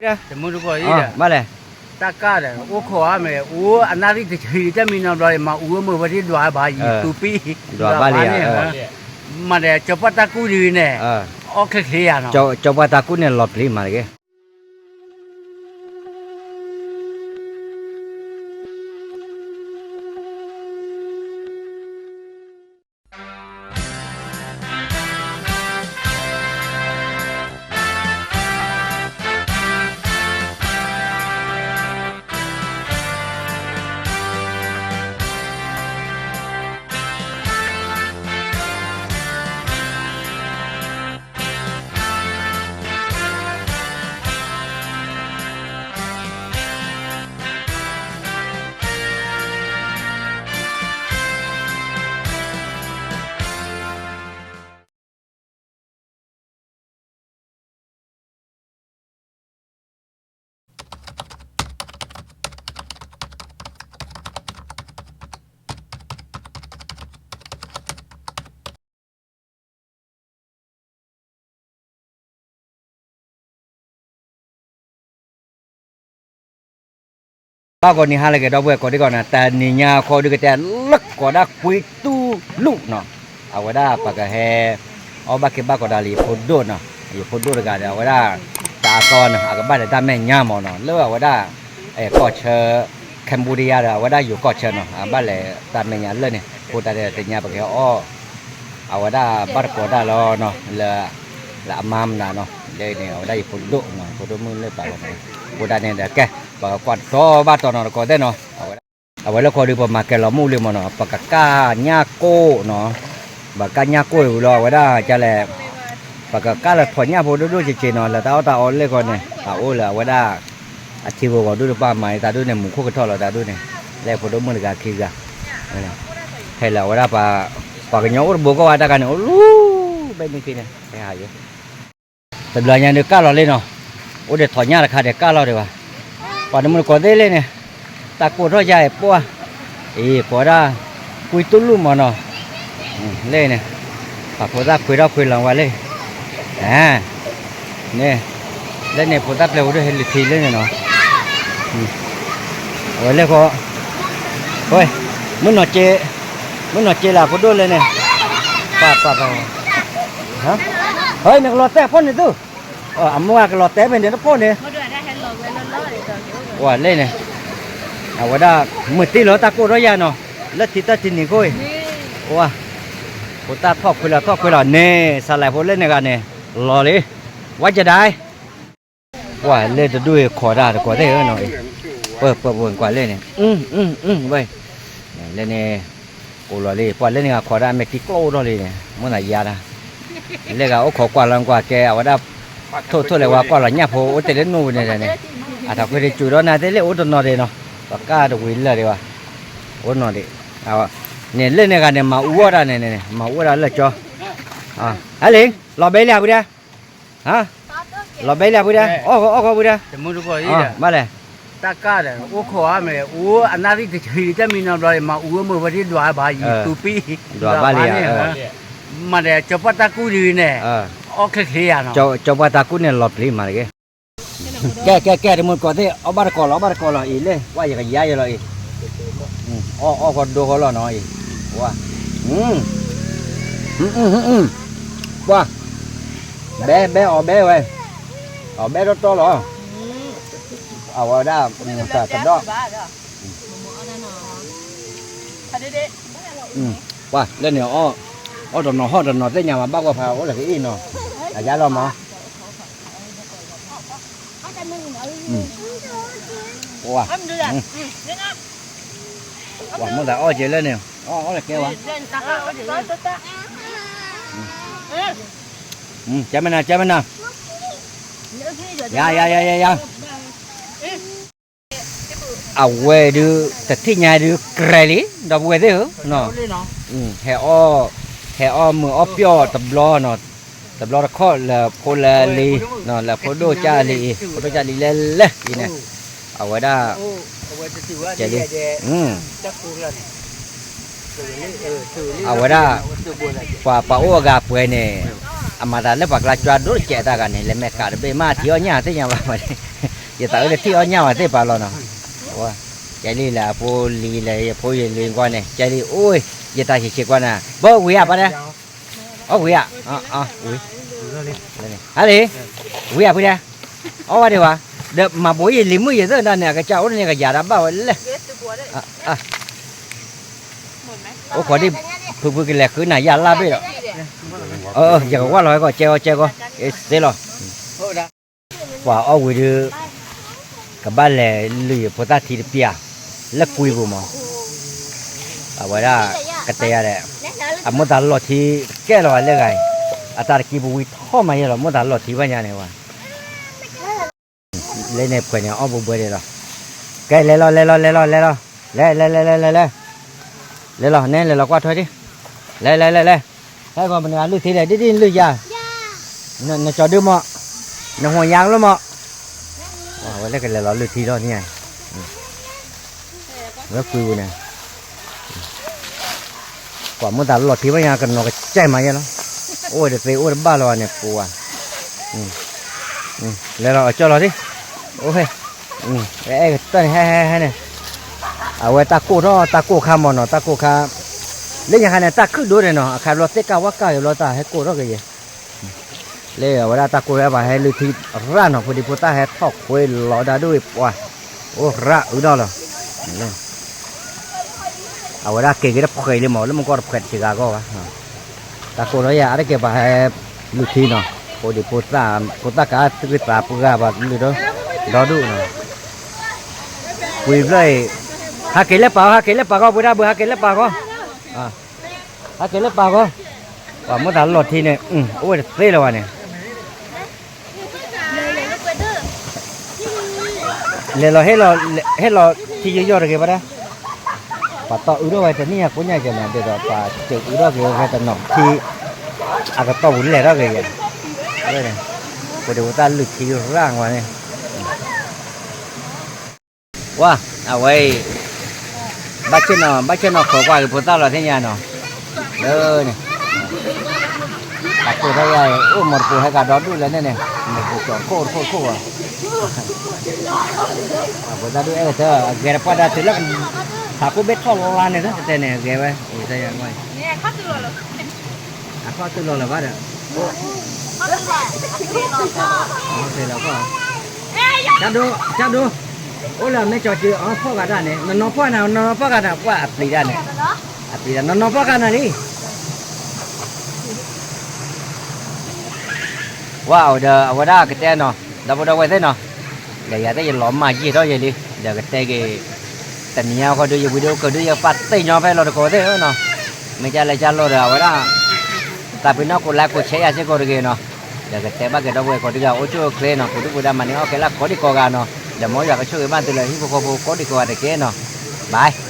တမုၢ်တကိးအံၤဒီး ဘၣ်လဲၣ်, တၢ်ကၢ်ဒီး အိၣ်ခိးအါမး အိၣ်အနၣ်ရံၣ်တဆံတမံၤနီတဘျီ မၤအူဝဲမုာ်ဝဲဒ်ဒွးဘၣ်ယံၤ တူၤပံၢ် ဒွးဘၣ်လံဧါ, မၤဒီး ကၠီပှၢ်တၢ်ကူၣ်ဒ်န့ၣ် အီၣ်ချ့ချ့ယၤနီၤ, ကၠီပှၢ်တၢ်ကူၣ်န့ၣ်လီၤပျံၤမးတက့ၢ်. ဘၣ်ကိးနံၤဟါလၢအဂ့ၤ ဒီပုၢ်ဝဲၢ်ကိးဒံကီးန့ၣ် တနံၤညါဃီဒုးကတဲလၢကိးဒၣ်ကွံတူၢ်လူၢ်နီၤ, အဝဲဒၣ်ပကဟဲ အီၣ်ဘၣ်က့ၤဘၣ်ကိးတၢ်လၢယဖိဒိၣ်နီၤ, ယဖိဒိၣ်တဂၤဒီး အဝဲဒၣ် တအါသီနီၤ အကဘၣ်လဲၤတၢ်မဲာ်ညါမးနီၤ လၢအဝဲဒၣ် ကီၢ်ဆၢ Cambodia ဒီး အဝဲဒၣ်ယိၤကီၢ်ဆၢနီၤ အကဘၣ်လဲၤတၢ်မဲာ်ညါလၢန့ၣ် အဃိတၢ်န့ၣ်တနံၤညါပကဟဲအီၣ် အဝဲဒၣ်ဘၣ်တကိးတၢ်လီၤနီၤ လၢ လၢအမါမနုၤနီၤ လၢန့ၣ် အဝဲဒၣ်ယဖိဒိၣ်နီၤ ဖိဒိၣ်မုၣ်လၢပာ်လီၤန့ၣ် အဃိတၢ်န့ၣ်ဒီးကဲ ပကကွၢ်တတီၤဘၣ်တတီၤနီၤ တကိးသ့ၣ်နီၤ အဝဲလၢဃီဒုးပမၤကဲၤလီၤမူလံမးနီၤ ပကကၢ်ညၣ်ကိၣ်နီၤ, ပကၢ်ညၣ်ကိၣ်အံၤလီၤ အဝဲဒၣ်ကလဲၣ်, ပကကၢ်လၢထိးညၣ်ဖိဒိၣ်ဒိၣ်ဆံးဆံးနီၤ လၢတၢ်အီၣ်တၢ်အီလၢဃီန့ၣ် အအိၣ်လၢအဝဲဒၣ် အထံဂီၤဂီၤဒိၣ်တပၣ်မၤန့ၣ် တၢ်ဒိၣ်န့ၣ် မူခိၣ်ကထီၣ်လီၤတၢ်ဒိၣ်န့ၣ် လၢဖိဒိၣ်မုၣ်တဂၤခံဂၤ ဟဲလၢအဝဲဒၣ် ပှၤကညီအိၣ်တဘိကီၢ်ဝဲတၢ်ခါန့ၣ် အိၣ်လူၤ ဘဲန့ၣ်ခံန့ၣ် ဟဲဟးယဲ တဘျီညါဒုးကၢ်လီၤလံနီၤ, အိၣ်ဒီးထိးညၣ်တခါဒီးကၢ်လီၤဒံးဘၣ်, ပှၤတမုၢ်တကိးသ့ၣ်လၢန့ၣ်, တၢ်ကိၢ်ထီၣ်ယါအံၤပှၢ်, အံၤကိးဒၣ် ကွံတူၢ်လူၢ်မးနီၤ, လၢန့ၣ်, ပှၤဖိသၣ်ခွ့ထီၣ်ခွ့လီၤဝဲလၢ, န့ၣ်, လၢန့ၣ်ဖိသၣ်ပျဲၢ်ဖိဒိၣ်ဟဲလံၤထံလၢန့ၣ်နီၤ, အဝဲလၢဃီ, ဝဲ, မုၢ်နီၢ်က့, မုၢ်နီၢ်က့လၢဖိဒိၣ်လၢန့ၣ်, ပှၤပှၤပှၤ, ဟဲ နကလီၤတဲာ်ဖီၣ်န့ၣ်သု, အမိၢ်အကလီၤတဲာ်ဖဲန့ၣ်တဖီၣ်န့ၣ်, ဝဲလၢန့ၣ်, အဝဲဒၣ်, မုၢ်တံၢ်လီၤတၢ်ကိၢ်ထီၣ်ယါနီၤ, လၢထံတၢ်ထံနံၤခိၣ်အံၤ, ဝဲ, ဖိသၣ်ထီၣ်ခွ့လီၤထီၣ်ခွ့လီၤန့ၣ် ဆါလဲၤဖိလၢန့ၣ်ဂၤန့ၣ်, လီၤလံ, ဝဲကဒၣ် ပှၤလၢတဒူၣ်အံၤခိးတၢ်တကိးသ့ၣ်ဧၢနီၤ, ပှၤပှၤပှၤကွၢ်လၢန့ၣ်, ဝဲ, လၢန့ၣ်, ကိးလီၤလံ ပှၤလၢန့ၣ်ဂၤခိးတၢ်မဲာ်ထံကျိၣ်အိၣ်ထီၣ်လံန့ၣ် မိၢ်သးယါတၢ်, လၢဂၤအိၣ်ခိးကွၢ်လီၤကွၢ်ကဲ အဝဲဒၣ်, ထိၣ်ထိၣ်လဲၤဝဲကွၢ်လီၤညၣ်ဖိအိၣ်တ့ၢ်လၢနူၢ်ပူၤန့ၣ်န့ၣ်, အထးခွဲးတစူၤဒီးနၤသ့ၣ်လၢအိၣ်တနီၤဒံးနီၤ, ပကၢ်တဝံၤလၢာ်ဒံးဘၣ်, အိၣ်နီၤဒံး, န့ၣ်လၢန့ၣ်ဂၤန့ၣ် မၤအူအီၣ်တၢ်န့ၣ်န့ၣ် မၤအူအီၣ်တၢ်လၢကၠီ, ဟဲလံ, လီၤဘဲလံဧါဖုဒဲ လီၤဘဲလံဧါဖုဒဲ, အီၣ်ဂီၤအီၣ်ဂီၤဖုဒဲ, ဘၣ်လဲၣ်, တၢ်ကၢ်ဒီး အိၣ်ခိးအါမး အိၣ်အနၣ်ရံၣ်တဆံတမံၤနီတဘျီ မၤအူဝဲမုာ်ဝဲဒ်ဒွးဘၣ်ယံၤ တူၤပံၢ်, ဒွးဘၣ်လံဧါ, မၤဒီးကၠီပှၢ်တၢ်ကူၣ်ဒ်န့ၣ်, အီၣ်ချ့ချ့ယၤနီၤ, ကၠီပှၢ်တၢ်ကူၣ်န့ၣ်လီၤပျံၤမးတဂ့ၤ ကဲ ကဲ ကဲ တမုၢ်တကိးသ့ၣ် အီၣ်ဘၣ်တကိးလီၤ အီၣ်ဘၣ်တကိးလီၤ အံၤလၢ ပှၢ်ယကယါယလီၤအံၤ, အီၣ်အီၣ်ကီဒိကီလီၤနီၤအံၤ, ပှၢ်, ပှၢ်, ဘဲ ဘဲ အီၣ်ဘဲဝဲ, အီၣ်ဘဲတီတီလီၤ, အဝဲဒၣ်, တၢ်ကဒီး, ပှၢ် လၢန့ၣ်, အီၣ်တနီၤဟီၣ်တနီၤသ့ၣ်ညါမး ဘၣ်ကွၢ်ဖးအိၣ်လၢကအ့ၣ်နီၤ, အယါလီၤမး ပှၤမိၢ်သးအီၣ်က့ၤလၢန့ၣ်, အီၣ်အီၣ်လၢကဲဝဲ, ကဲမနၤ ကဲမနၤ, ယၤ ယၤ ယၤ ယၤ ယၤ အဝဲဒုး တထံၣ်ညါဒုး ကြဲးလံ ဒီပုၢ်ဝဲၢ်သ့ၣ်ဧၢ, ဟဲအီၣ်, ဟဲအီၣ်မုာ်အီၣ်ပျီၢ်တဘျီနီၤ, တဘျီတခီၣ်လၢဖိလၢလံၤ, လၢဖိဒိၣ်ကၢ်လံၤအံၤ, ဖိဒိၣ်ကၢ်လံၤလဲၣ်လဲၣ်အံၤန့ၣ်, အဝဲဒၣ်, ကဲလံ, အဝဲဒၣ်, ပှၤပှၤအိၣ်အဂၤပှဲၤန့ၣ်, အမၤသးလၢပှၤကျါကွၢ်ဒိၣ်တကဲးတၢ်ဂၤန့ၣ် လဲၤမဲာ်ဃးတဘ့ၣ်မး ထံအီၣ်ညၣ်သ့ၣ်ညါဘၣ်, ယသးအုးတထံၣ်အီၣ်ညၣ်ဘၣ်သ့ၣ်ပာ်လီၤနီၤ, ကဲလံလၢအဖိလံၤလၢ ယဖိယလံၤကွၢ်န့ၣ် ကဲလံ အိၣ် ယတၢ်ဆံးဆံးကွၢ်န့ၣ် ဘၣ်ဝံၤဧါပၢ်ဒဲး, အီၣ်ဝံၤဧါ, ဝံၤ, ဟါလံ, ဝံၤဧါဖုဒဲး, အီၣ်ဝဲဒံးဝဲ, ဒီးမၤဘိးယလံၤမုၣ်ယသ့ၣ်ဒၣ်န့ၣ် အကစၢ်အိၣ်န့ၣ်ကယၤဒၣ်ဘၣ်ဝဲလဲၣ် အိၣ်ခိးဒံး, ဖုဖုကလဲၤဃုနၤယၢ်လၢ်ဘ့ၣ်ဒီး, ယကကွၢ်လီၤဟဲကီး ကဲကီး ကဲကီး, စ့လီၤ, ပှၤအီၣ်ဝံၤဒုး, ကဘၣ်လဲၤလုၢ်ယဖိသၣ်ထံတပျၢ်, လၢကွံပူၤမး, အဝဲဒၣ်, ကတဲယၤဒီး, အမိၣ်သးလီၢ်ထံတကဲလီၤဘၣ်လၢဂၤအံၤ, အတၢ်တကံပူၤဝံၤထီၣ်မးယဲလီၤ မိၣ်သးလီၢ်ထံဘၣ်ညါန့ၣ်ဝဲ လၢန့ၣ်ဖှဲးန့ၣ်အီၣ်ဘူးဘှဲဒဲးလီၤ, ကဲလဲၤလီၤ လဲၤလီၤ လဲၤလီၤ လဲၤလီၤ, လဲၤလီၤ လဲၤလီၤ လဲၤလီၤ နဲလဲၤလီၤကွၢ်ထွဲဒံး, လဲၤလဲၤလဲၤလဲၤ, ဟဲကီးမနုၤအလုၢ်ထံလဲၣ် ဒ်ဒ်လုၢ်ယၤ, နကၠီဒုမး, နဟိညါကလီမး, ဝဲလၢကလဲၤလီၤလုၢ်ထံလီၤန့ၣ်, ဝဲကွံပူၤန့ၣ် ကွၢ်မိၣ်သးလီၢ်ထံဘၣ်ညါ ကနီၤကစဲးမးယဲလီၤ, အိၣ်ဝဲတသ့အိၣ်တဘၣ်လီၤဘၣ်န့ၣ် ပူၤဧါ, လဲၤလီၤအကၠီလီၤဒံး, အိၣ်ဖဲ, အဲကတၢၢ်န့ၣ် ဟဲဟဲဟဲန့ၣ်, အဝဲတၢ်ကိၢ်ထီၣ်တၢ်ကိၢ်ခါမးနီၤ တၢ်ကိၢ်ခါ, လၢညါခါန့ၣ် တၢ်ခုၣ်ဒိၣ်န့ၣ်နီၤ အခါဘျီသ့ၣ်ကၢ်ဝၣ်ကၢ်က့ၤဘျီတၢ်ဟဲကိၢ်ထီၣ်က့ၤယဲ လၢအဝဲဒၣ်တၢ်ကိၢ်ဝဲပှၤဟဲလုၢ်ထံရၣ်နီၤ ဖိဒံဖိသၣ်ဟဲထီၣ်ခွဲလီၤဒၣ်ဒိၣ်ပှၤ, အိၣ်ရၣ်အုးဒီးလီၤ, အဝဲဒၣ်က့ၤက့ၤတဖှဲးလံမး လၢမူကီၢ်တဖှဲးတစှၤဂၤကီၢ်ဘၣ်, တၢ်ကိၢ်ထီၣ်ယၤအါတက့ၢ်ပှၤဟဲလုၢ်ထံနီၤ, ဖိဒံဖိသၣ်, ဖိသၣ်ကါသုကသးပှၢ်ပှၤလုၢ်ဒီး, ဒီဒူၣ်နီၤ, ကွံဖျၢၣ်အံၤ, ဟးက့ၤလၢပာ်ဂီၢ် ဟးက့ၤလၢပာ်ဂီၢ် ပှၤဒၣ်ဘုး ဟးက့ၤလၢပာ်ဂီၢ် ဟဲက့ၤလၢပာ်ဂီၢ်, ပှၤမိၣ်သးလီၢ်ထံန့ၣ်, အိၣ်ဝဲတသ့လၢၤဘၣ်န့ၣ်, လဲၤလီၤ, ဟ့ၣ်လီၤထံယီၤယီၤတဂ့ၤဘၣ်ဒၣ်, ပှၤတီၢ်အုးထီၣ်ဝဲတနံၣ်ညါကိးညါကဲန့ၣ် ဒ်သိးပှၤစၢၤအုးထီၣ်က့ၤဝဲတနီၤထံ, အကတီၢ်ပူၤလဲၤထီၣ်က့ၤယဲ, ဖိဒံဖိသၣ်လုၢ်ထံရၣ်ဝဲန့ၣ် ကွၢ်, အဝဲအံၤ, ဘၣ်ဆ့ၣ်နီၤ ဘၣ်ဆ့ၣ်နီၤခိးကွၢ်က့ၤဖိသၣ်လီၤသ့ၣ်ညါနီၤ, လၢန့ၣ်, တၢ်ကိၢ်ထီၣ်ယၤအံၤ အိၣ်မီတပူၤဟဲကဒီဒူၣ်လၢန့ၣ်န့ၣ်, မီတပူၤကၠီၤခိၣ်တခိၣ်တခိၣ်ဘၣ်, ဖိသၣ်ဒုးအဲၣ်ကတၢၢ် အဂဲၤတပှၢ်ဒၣ်တုၤလၢ, ထးခိၣ်ဘ့ၣ်ထီၣ်လါန့ၣ်သ့ၣ်တဲန့ၣ် အဂဲၤဝဲ, အံၤတယၤကွၢ် အခီၣ်တုၤလီၤလၢၤဘၣ်ဒီး, အိၣ်, အခီၣ်တုၤလီၤ, ကၠၢ်ဒိ, ကၠၢ်ဒိ, အိၣ်လၢအမဲာ်ကၠီၤစုၤ အဖီၣ်ဂၤတၢ်န့ၣ် နီၢ်နီၢ်ဖီၣ်နၤ နီၢ်နီၢ်ဖီၣ်ဂၤနၤ ပှၢ်အပျံၤတၢ်န့ၣ်, အပျံၤတၢ် နီၢ်နီၢ်ဖီၣ်ဂၤနၤလံ, ဝဲအိၣ်ဒီး အဝဲဒၣ်ကတဲနီၤ ဒီပုၢ်ဒီဝဲၢ်သ့ၣ်နီၤ, ဒီးယၤသ့ၣ်ယလီၤမၢ်ယံာ်ထီၣ်ယဲလံ ဒီးကတဲက့ၤ, တနံၤညါဃီဒုး ယဝံၤဒုးကဒုး ယပာ်သ့ၣ်ညါဖဲလီၤတကိးသ့ၣ်နီၤ, မ့ၢ်ကလဲၤကလီၤဒီး အဝဲဒၣ် သးပ့ၤနီၣ်ကိး like ကိး share ယၤစ့ၢ်ကီးတဂ့ၤနီၤ, ဒီးကတဲဘၣ်က့ၤဒီပုၢ်ဝဲၢ်ကိးဒုးဂၤ အိၣ်ဆူၣ်အိၣ်ချ့နီၤ ပူၤဒုၣ်ပူၤဒါမၤန့ၢ်အီၣ်ကဲလၢကိးဒံကိးဂၤနီၤ, ဒီးမ်ယွၤကဆိၣ်ဂ့ၤဘၣ်သုလၢဟံၣ်ဖိဃီဖိကိးဒံကိးဂၤတက့ၢ်နီၤ, bye.